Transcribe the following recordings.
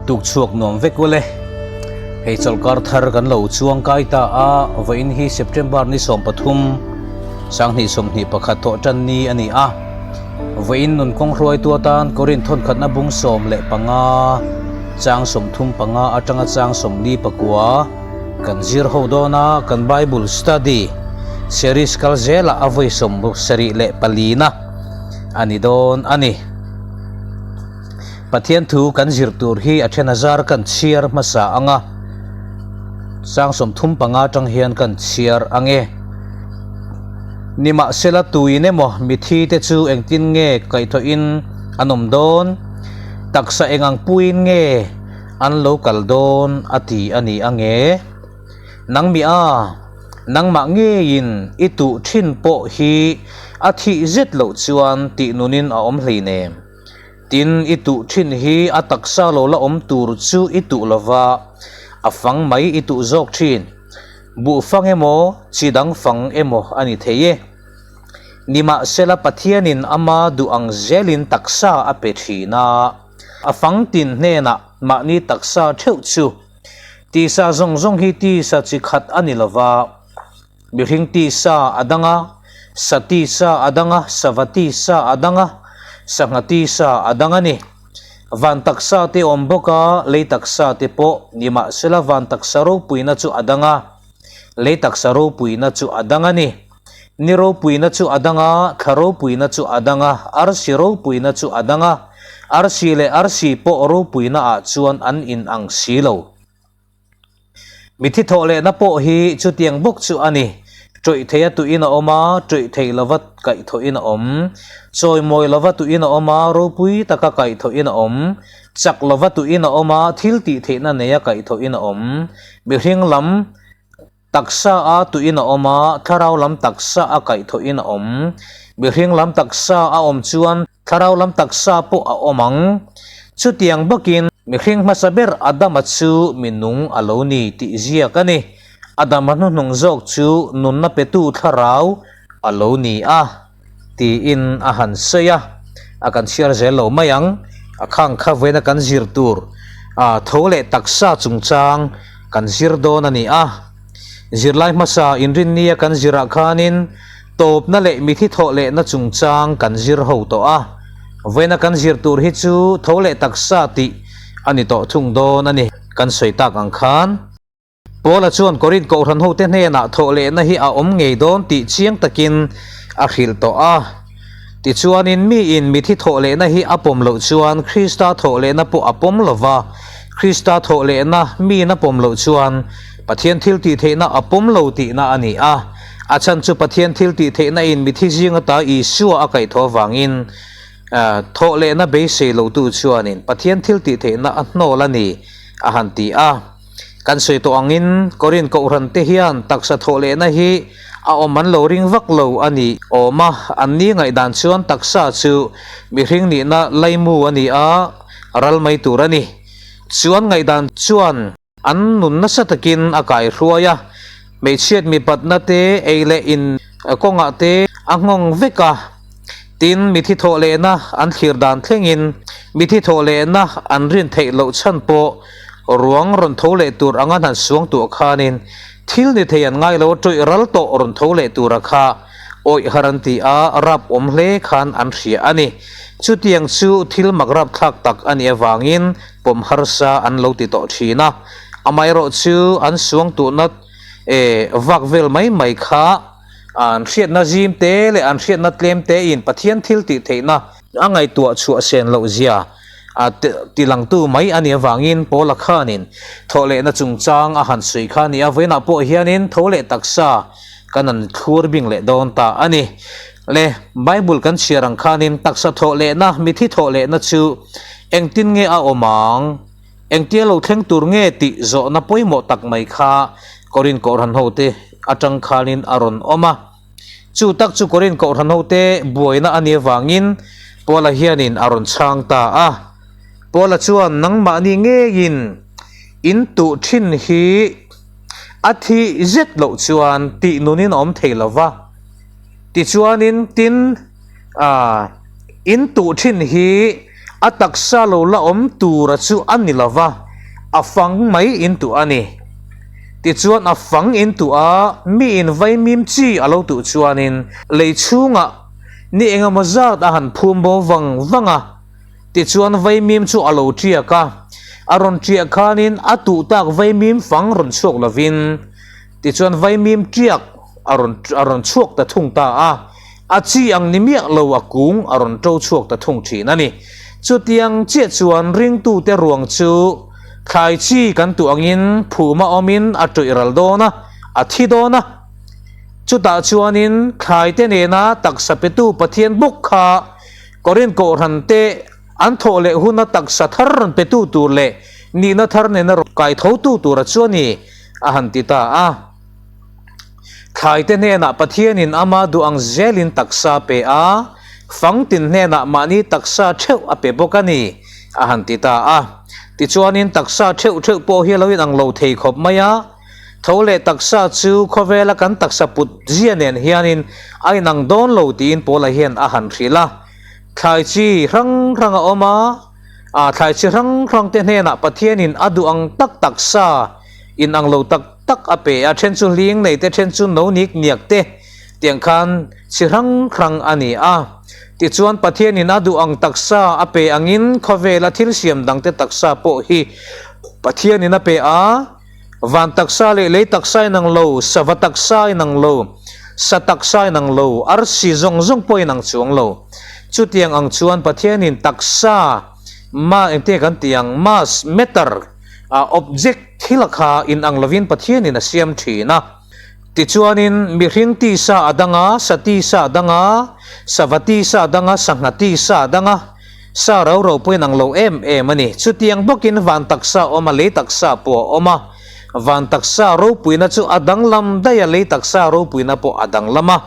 Tuk chhuak nuam vek ule. Hei chawlhkar thar kan lo chuang kai ta a, vawiin hi September ni 13, 2021 thawh tan ni a ni a. Vawiin nun kawng hruaitu atan Korinth thawnkhatna bung 15, chang 35 atanga chang 49 kan zir ho dawn a, kan Bible study series kal zelah a vawi 74 na a ni dawn a ni. Pathian thu kan zir tur hi a then a zar kan chhiar hmasa ang a, chang 35 atang hian kan chhiar ang e. Nimahsela tuin emaw mithi te chu engtin nge kaihthawhin an awm dawn, taksa eng ang puiin nge an lo kal dawn a ti a ni ang e. Nang mi a, nangmah ngeiin i tuh thin pawh hi a thih zet loh chuan tih nunin a awm hleinem. Tin, i tuh thin hi a taksa lo la awm tur chu i tuh lova, a fang mai i tuh zawk thin. Buh fang emaw, chi dang fang emaw a ni thei e. Nimahsela Pathianin ama duh ang zelin taksa a pe thin a, a fang tin hnenah mahni taksa theuh chu tisa zawng zawng hi tisa chi khat a ni lova, Mihring tisa a dang a, sa tisa a dang a, sava tisa a dang a, sangha tisa a dang a ni. Van taksa te awm bawk a, lei taksa te pawh nimahsela van taksa ropuina chu a dang a, lei taksa ropuina chu a dang a ni. Ni ropuina chu a dang a, thla ropuina chu a dang a, arsi ropuina chu a dang a, arsi leh arsi pawh ropuina ah chuan an inang si lo. Mithi thawh lehna pawh hi chutiang bawk chu a ni. Ṭawih theia tuin a awm a, ṭawih thei lova kaihthawhin a awm. Chawimawi lova tuin a awm a, ropui taka kaihthawhin a awm. Chak lova tuin a awm a, thil tih theihna neia kaihthawhin a awm. Mihring lam taksa a tuin a awm a, thlarau lam taksa a kaihthawhin a awm. Mihring lam taksa a awm chuan Thlarau lam taksa pawh a awm ang. Chutiang bawkin mihring hmasa ber Adama chu mi nung a lo ni tih ziak a ni. Adama hnuhnung zawk chu nunna petu thlarau a lo ni a, tiin a han sawi a. A kan chhiar zel lo mai ang. A khang kha vawiina kan zir tur tho leh taksa chungchang kan zir dawn a ni a. Zirlai hmasa inrinnia kan zirah khanin Tawpna leh mithi thawh lehna chungchang kan zir ho tawh a, vawiina kan zir tur hi chu tho leh taksa tih a ni tawh thung dawn a ni. Kan sawi tak ang khan Paula chuan Korinth kohhran hote hnenah thawh lehna hi a awm ngei dawn tih chiang takin a hrilh tawh a. Tichuanin miin mithi thawh lehna hi a pawm loh chuan Krista thawh lehna pawh a pawm lo va, Krista thawh lehna miin a pawm loh chuan Pathian thil tih theihna a pawm lo tihna a ni a. A chhan chu Pathian thil tih theihna in mithi zing ata Isua a kaihthawh avangin thawh lehna beisei lotu chuanin Pathian thil tih theihna a hnawl a ni a han ti a. Kan sawi tawh angin Korinth kohhran te hian taksa thawh lehna hi a awm an lo ring vak lo a ni awm a, an ni ngaihdan chuan taksa chu mihring nihna laimu a ni a, ral mai tur a ni. Chuan ngaihdan chuan. An nun nasa takin a kaihruai a, hmeichhiat mipatna te, ei leh in kawngah te a nghawng vek a. Tin, mithi thawh lehna an thlir dan thlengin mithi thawh lehna an rin theih loh chhan pawh ruang rawn tho leh tur anga han suang tuah khanin thil ni thei an ngai lo a, tawih ral tawh rawn tho leh tura kha awih har an ti a, rap awm hle khan an hria a ni. Chutiang chu thil mak rapthlak tak a nih avangin pawm harsa an lo ti tawh thin a, amaherawh chu an suangtuhna eh vak vel mai mai kha an hriatna zim te leh an hriatna tlem te in Pathian thil tih theihna a ngaihtuah chhuah sen loh zia a tilangtu mai a nih avangin Paula khanin thawh lehna chungchang a han sawi kha a ni a, vawiinah pawh hianin tho leh taksa kan han thlur bing leh dawn ta a ni. Le Bible kan chhiar ang khanin taksa thawh lehna, mithi thawh lehna chu Engtin nge a awm ang? Engtia lo thleng tur nge tih zawhna pawimawh tak mai kha Korinth Kohhran hote atang khanin a rawn awm a. Chu tak chu Korinth Kohhran hote buaina a nih avangin Paula hianin a rawn chhang ta a. Paula chuan, Nangmahni ngeiin in tuh thin hi a thih zet loh chuan tih nunin a awm thei lo va. Tichuanin tin, in tuh thin hi. A taksa lo la awm tura chu a ni lova, a fang mai in tuh a ni. Tichuan a fang in tuh a, mi in vaimim chi a lo tuh chuanin lei chhungah ni engemaw zat a han phum bo vang vang a. Tichuan vaimim chu a lo tiak a, a rawn tiah khanin a tuh tak vaimim fang rawn chhuak lovin tichuan vaimim tiak a rawn a rawn chhuak ta thung ta a, a chi ang ni miah lo a kung a rawn to chhuak ta thung thin a ni. Chutiang chiah chuan ringtute ruang chu thlai chi kan tuh angin phuma awmin a tawih ral dawn a, a thi dawn a. Chutah chuanin thlaite nena taksa petu Pathian bawk kha Korinth Kohhran te an thawh leh huna taksa thar rawn petu tur leh nihna thar nena rawn kai thotu tura chu a ni, a han ti ta a. Thlaite hnenah Pathianin ama duh ang zelin taksa a pe a, fangtin hnenah mahni taksa theuh a pe bawk a ni, a han ti ta a. Tichuanin taksa theuh theuh pawh hi a lo inang lo thei khawp mai a, tho leh taksa chu khawvela kan taksa put zia nen hianin a inang dawn lo tiin Paula hian a han hrilh a. Thlai chi hrang hrang a awm a, a thlai chi hrang hrang te hnenah Pathianin a duh ang tak taksa inang lo tak tak a pe a, then chu hling nei te, then chu no nik niak te tiang khan chi hrang hrang a ni a. Tichuan Pathianin a duh ang taksa a pe angin khawvela thil siam dangte taksa pawh hi Pathianin a pe a, van taksa leh lei taksa inang lo, sava taksa inang lo, sa taksa inang lo, arsi zawng zawng pawh inang chuang lo. Chutiang ang chuan Pathianin taksa ma engte kan tih ang mass, matter, a object thil a kha inang lovin Pathianin a siam thin a. Tichuanin mihring tisa a dang a, sa tisa a dang a, sava tisa a dang a, sangha tisa a dang a, sa rau rau pawh inang lo em em a ni. Chutiang bawkin van taksa a awm a, lei taksa pawh a awm a. Van taksa ropuina chu a danglam daih a, lei taksa ropuina pawh a danglam a.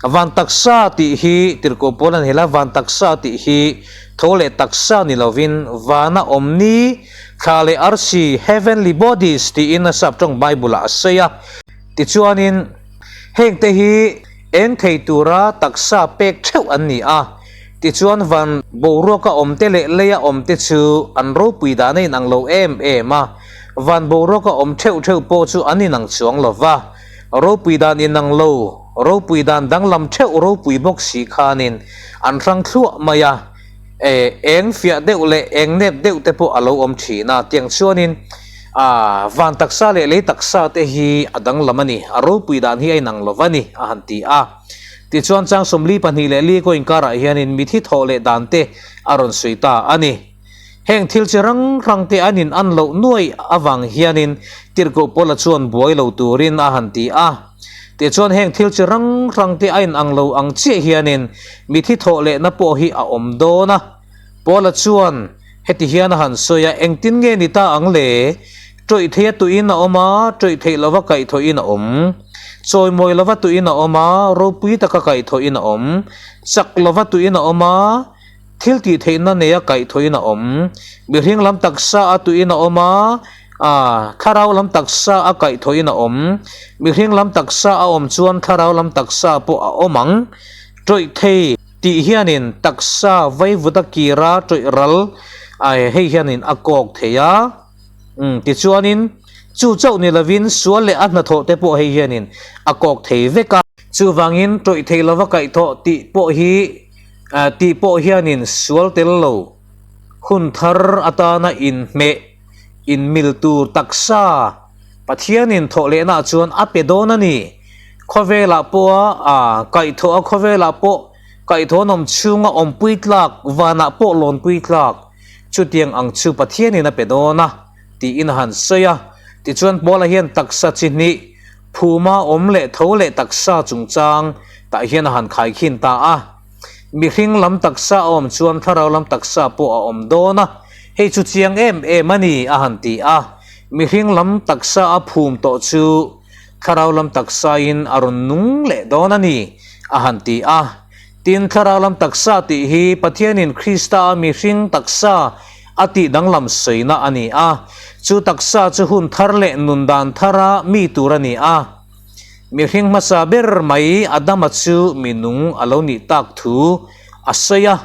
Van taksa tih hi Tirhkoh Paul an hel a, van taksa tih hi tho leh taksa ni lovin vana awm ni, thla leh arsi, heavenly bodies, tiin a Saptawng Bible-ah a sawi a. Tichuanin, hengte hi eng thei tura taksa pek theuh an ni a. Tichuan van boruaka awmte leh leia awmte chu an ropui dan a inang lo em em a, van boruaka awm theuh theuh pawh chu an inang chuang lo va. Ropui dan inang lo, ropui dan danglam theuh ropui bawk si khanin an hrang thluah mai a, e, eng fiah deuh leh eng nep deuh te pawh a lo awm thin a, tiang chuanin a van taksa leh lei taksa te hi a danglam a ni, a ropui dan hi a inang lo va ni a han ti a. Tichuan chang 42 leh li kaw inkarah hianin mithi thawh leh dan te a rawn sawi ta a ni. Heng thil chi rang rang te an in an loh nuai avang hianin Tirhkoh Paula chuan buai lo turin a han ti a. Tichuan heng thil chi rang rang te a in ang lo ang chiah hianin mithi thawh lehna pawh hi a awm dawn a. Paula chuan heti hian a han sawi a, Engtin nge ni ta ang le? Tawih theia tuin a awm a, tawih theih lova kaihthawhin a awm. Chawimawi lova tuin a awm a, ropui taka kaihthawhin a awm. Chak lova tuin a awm a, Thil tih theihna neia kaihthawhin a awm. Mihring lam taksa a tuiin a awm a, a thlarau lam taksa a kaihthawhin a awm. Mihring lam taksa a awm chuan thlarau lam taksa pawh a awm ang. Tawih thei tih hianin taksa vaivut a kir a, tawih ral a hei hianin a kawk thei a. Umm tichuanin chu chauh ni lovin sual leh a hnathawh te pawh hei hianin a kawk thei vek a. Chuvangin tawih thei lova kaihthawh tih pawh hi tih pawh hianin sual tel lo hun thar atana inhmeh inmil tur taksa Pathianin thawh lehnaah chuan a pe dawn a ni. Khawvelah pawha kaihthawh a khawvelah pawh kaihthawh an awm chhunga awmpui tlak vanah pawh lawnpui tlak chutiang ang chu Pathianin a pe dawn a tiin a han sawi a. Tichuan Paula hian taksa chi hnih Phuma awm leh tho leh taksa chungchang tah hian a han khaikhin ta a. Mihring lam taksa a awm chuan thlarau lam taksa pawh a awm dawn a, hei chu chiang em em a ni a han ti a. Mihring lam taksa a phum tawh chu thlarau lam taksain a rawn nung leh dawn a ni a han ti a. Tin, thlarau lam taksa tih hi Pathianin Krista a mihring taksa a tih danglam sawina a ni a. Chu taksa chu hun thar leh nun dan thara mi tur a ni a. Mihring hmasa ber mai Adama chu mi nung a lo nih tak thu a sawi a.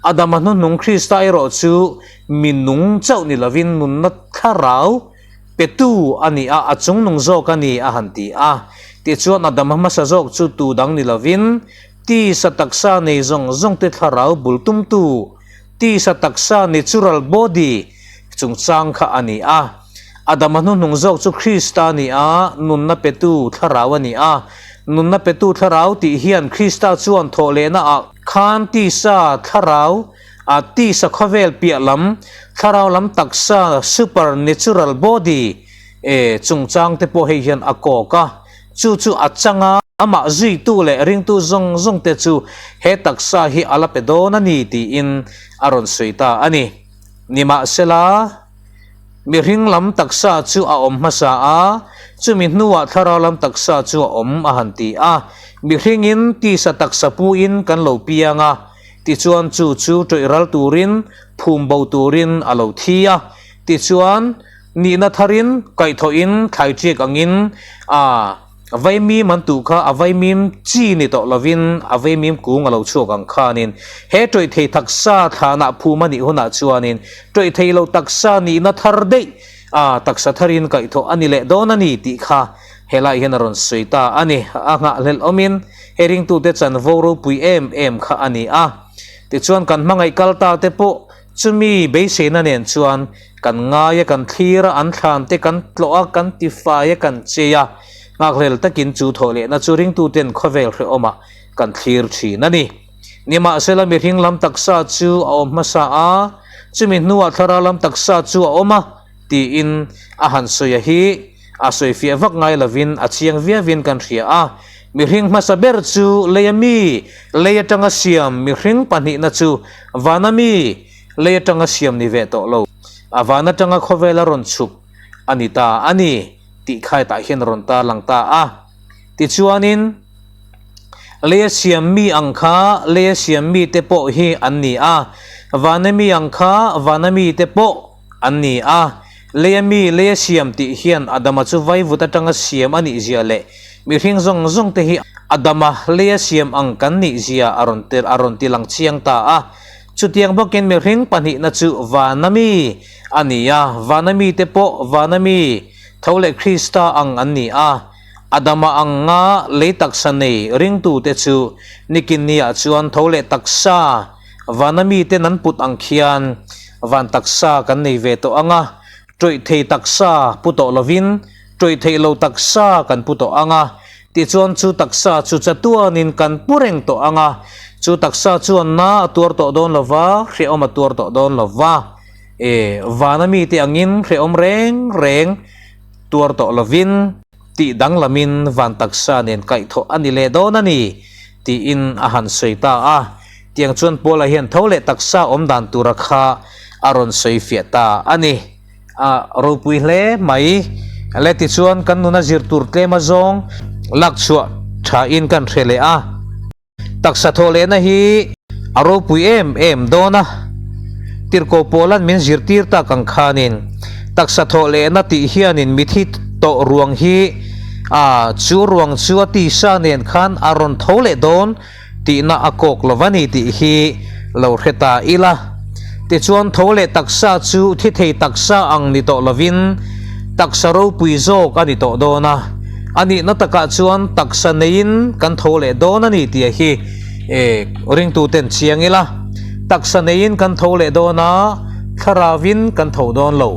Adama hnuhnung Krista erawh chu mi nung chauh ni lovin nunna thlarau petu a ni a, a chungnung zawk a ni a han ti a. Tichuan Adama hmasa zawk chu tu dang ni lovin tisa taksa nei zawng zawngte thlarau bul tumtu, tisa taksa natural body chungchang kha a ni a. Adama hnuhnung zawk chu Krista a ni a, nunna petu thlarau a ni a. Nunna petu thlarau tih hian Krista chuan thawhlehna ah khan tisa thlarau a tisa khawvel piah lam thlarau lam taksa super natural body e chungchang te pawh hei hian a kawk a, chu chu a chang a, amah zuitu leh ringtu zawng zawng te chu he taksa hi a la pe dawn a ni tiin a rawn sawi ta a ni. Nimahsela, mihring lam taksa chu a awm hmasa a, chumi hnuah thlarau lam taksa chu a awm a han ti a. Mihringin tisa taksa puin kan lo piang a, tichuan chu chu ṭawih ral turin, phum bo turin a lo thi a. Tichuan, nihna tharin, kaihthawhin, thlaiṭiak angin a vaimim an tuh kha a vaimim chi ni tawh lovin a vaimim kung a lo chhuak ang khanin he ṭawih thei taksa thlanah phum a nih hunah chuanin ṭawih thei lo taksa nihna thar daih a taksa tharin kaihthawh a ni leh dawn a ni tih kha helai hian a rawn sawi ta a ni. A nghahhlelh awmin he ringtute chanvo ropui em em kha a ni a. Tichuan kan hmangaih kal ta te pawh chumi beiseina nen chuan kan ngai a, kan thlir a, an thlan te kan tlawh a, kan tifai a, kan chei a. Nghakhlel takin chu thawh lehna chu ringtuten khawvel hrehawmah kan thlir thin a ni. Nimahsela mihring lam taksa chu a awm hmasa a, chumi hnuah thlarau lam taksa chu a awm a, tiin a han sawi a hi a sawifiah vak ngai lovin a chiang viauin kan hria a. Mihring hmasa ber chu leia mi, lei atanga siam mihring pahnihna chu vana mi, lei atanga siam ni ve tawh lo. A van atanga khawvela rawn chhuk a ni ta a ni tih kha hetah hian a rawn tarlang ta a. Tichuanin, leia siam mi ang kha leia siam mite pawh hi an ni a, vana mi ang kha vana mite pawh an ni a, leia mi leia siam tih hian Adama chu vaivut atanga siam a nih zia leh mihring zawng zawng te hi Adama leia siam ang kan nih zia a rawn a rawn ti lang chiang ta a. Chutiang bawkin mihring pahnihna chu vana mi a ni a, vana mite pawh vana mi tho leh Krista ang an ni a. Adama anga lei taksa nei ringtute chu nikin niah chuan tho leh taksa Vana miten an put ang khian van taksa kan nei ve tawh ang a, ṭawih thei taksa pu tawh lovin ṭawih theih lo taksa kan pu tawh ang a, tichuan chu taksa chu chatuanin kan pu reng tawh ang a, chu taksa chuan na a tuar tawh dawn lo va, hrehawm a tuar tawh dawn lo va, e, vana mite angin hrehawm reng reng tuar tawh lovin. Tih danglamin van taksa nen kaihthawh a ni leh dawn a ni, tiin a han sawi ta a. Tiang chuan Paula hian tho leh taksa awm dan tura kha a rawn sawi fiah ta a ni. A ropui hle mai. Le tichuan kan nuna zir tur tlem azawng lakchhuah thain kan hre leh a. Taksa thawh lehna hi a ropui em em dawn a, Tirhkoh Paula'n min zirtir tak ang khanin taksa thawh lehna tih hianin mithi tawh ruang hi a chu ruang chu a tisa nen khan a rawn tho leh dawn tihna a kawk lo va ni tih hi lo hre ta ila. Tichuan tho leh taksa chu thi thei taksa ang ni tawh lovin taksa ropui zawk a ni tawh dawn a. A nihna takah chuan taksa neiin kan tho leh dawn a ni tih hi ringtuten chiang ila. Taksa neiin kan tho leh dawn a, thlaravin kan tho dawn lo.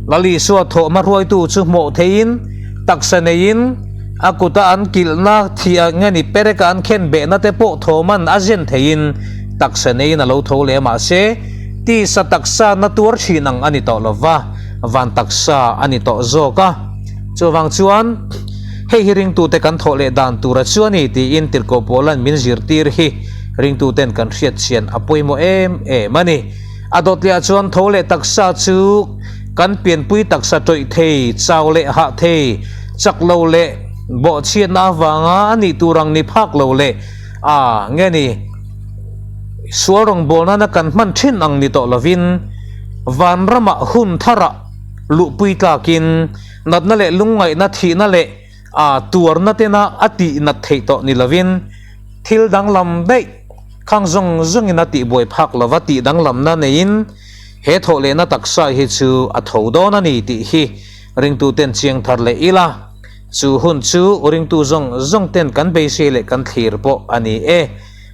Lal Isua thawhhma hruaitu chu hmawh theiin taksa neiin a kuta an kilhna thih ah nge ni pereka an khen behna te pawh thawman a zen theiin taksa neiin a lo tho leh a mahse tisa taksa na tuar thin ang a ni tawh lo va, van taksa a ni tawh zawk a. Chuvang chuan hei hi ringtute kan thawh leh dan tura chu a ni tiin Tirhkoh Paula'n min zirtir hi ringtuten kan hriat chian a pawimawh em em a ni. A dawtliah chuan tho leh taksa chu kan pianpui taksa tawih thei, chau leh hah thei, chak lo leh bawhchhiatna avanga a nih tur ang ni phak lo leh a nge ni sual rawngbâwl nana kan hman thin ang ni tawh lovin vanramah hun tharah luhpui tlakin natna leh lungngaihna thihna leh a tuarna tena a tih nat theih tawh ni lovin thil danglam daih. Khang zawng zawngin a tihbuai phak lova tih danglamna neiin he thawhlehna taksa hi chu a tho dawn a ni tih hi ringtuten chiang thar leh ila, chu hun chu ringtu zawng zawng ten kan beisei leh kan thlir pawh a ni e.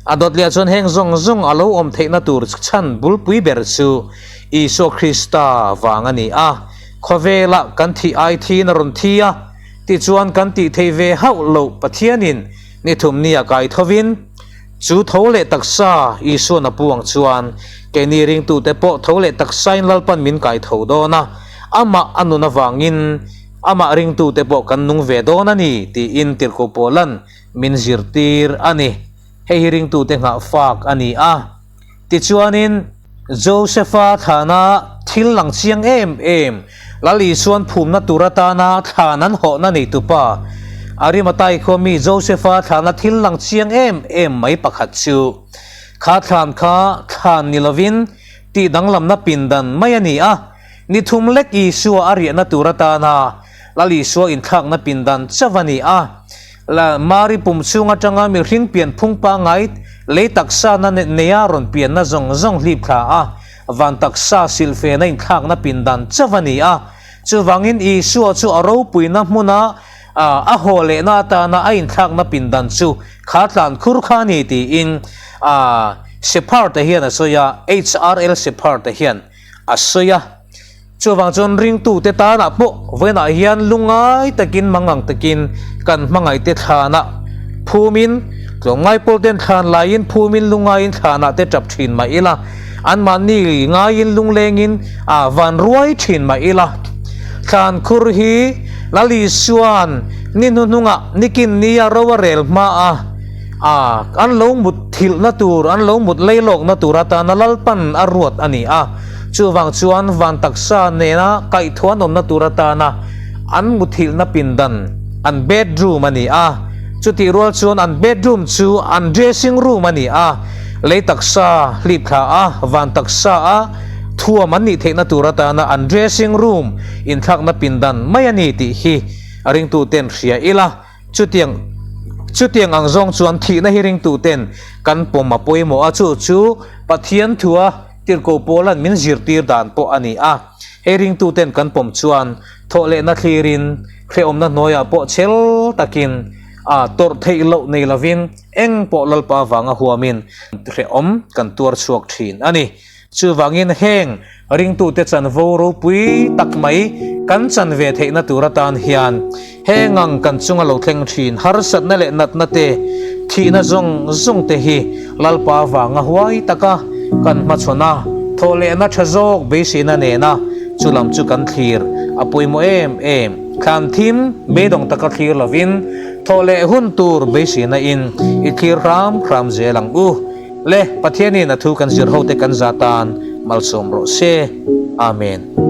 A dawt leh chuan heng zawng zawng a lo awm theihna tur chhan bulpui ber chu Isua Krista vang a ni a, khawvelah kan thih ai thiin a rawn thi a, tichuan kan tih theih ve hauh loh Pathianin ni thum nia kai thovin, Chu tho leh taksa Isuan a puang chuan keini ringtute pawh tho leh taksain Lalpan min kai tho dawn a, amah a nun avangin amah ringtute pawh kan nung ve dawn a ni tiin Tirhkoh Paula'n min zirtir a ni. Hei hi ringtute nghahfak a ni a. Tichuanin Josefa thlana thil lang chiang em em, Lal Isuan phumna tur atana thlan an hawhna neitupa Arimathai khua mi Josefa thlana thil lang chiang em em mai pakhat chu, kha thlan kha thlan ni lovin tih danglamna pindan mai a ni a, ni thum lek Isua a riahna tur atana Lal Isua inthlakna pindan chauh a ni a. La Mari pum chhung atanga mihring pian phung pangngai lei taksa na neia rawn pianna zawng zawng hlip thla a, van taksa silhfena inthlakna pindan chauh a ni a. Chuvangin Isua chu a ropuina hmuna a haw lehna atana a inthlakna pindan chu kha tlan khur kha a ni tiin Shepherd-a hian a sawi a, HRL Shepherd-a hian a sawi a. Chuvang chuan ringtute tanah pawh vawiinah hian lungngai takin mangang takin kan hmangaihte thlanah phumin, tlawmngai pawlten thlan laiin phumin lungngaiin thlanah te tap thin mah ila, anmahni ngaiin lunglengin a van ruai thin mah ila. Thlan khur hi Lal Isua'n ni hnuhnungah nikin nia ro a rel hma a, a an lo mut thilhna tur, an lo mut leilawkna tur atana Lalpan a ruat a ni a. Chuvang chuan van taksa nena kaihthawh an awmna tur atana an muthilhna pindan, an bedroom a ni a. Chutih rual chuan an bedroom chu an dressing room a ni a, lei taksa hlip thla a, van taksa a thuam an nih theihna tur atana an dressing room inthlakna pindan mai a ni tih hi ringtuten hria ila. Chutiang chutiang ang zawng chuan thihna hi ringtuten kan pawm a pawimawh a, chu chu Pathian thua Tirhkoh Paula'n min zirtir dan pawh a ni a, hei ringtuten kan pawm chuan thawhlehna thlirin hrehawmna hnuaiah pawh chel takin a tawrh theih loh nei lovin eng pawh Lalpa vanga huamin hrehawm kan tuar chhuak thin a ni. Chuvangin heng ringtute chanvo ropui tak mai kan chan ve theihna tur atan hian Heng ang kan chunga lo thleng thin harsatna leh natna te, thihna zawng zawng te hi Lalpa vanga huai taka kan hmachhawn a, thawhlehna tha zawk beiseina nena chu lam chu kan thlir a pawimawh em em. Thlan thim beidawng taka thlir lovin thawhleh hun tur beiseina in i thlir hram hram zel ang u. Le, Pathianin a thu kan zir hote kan za tan malsawm rawh se. Amen.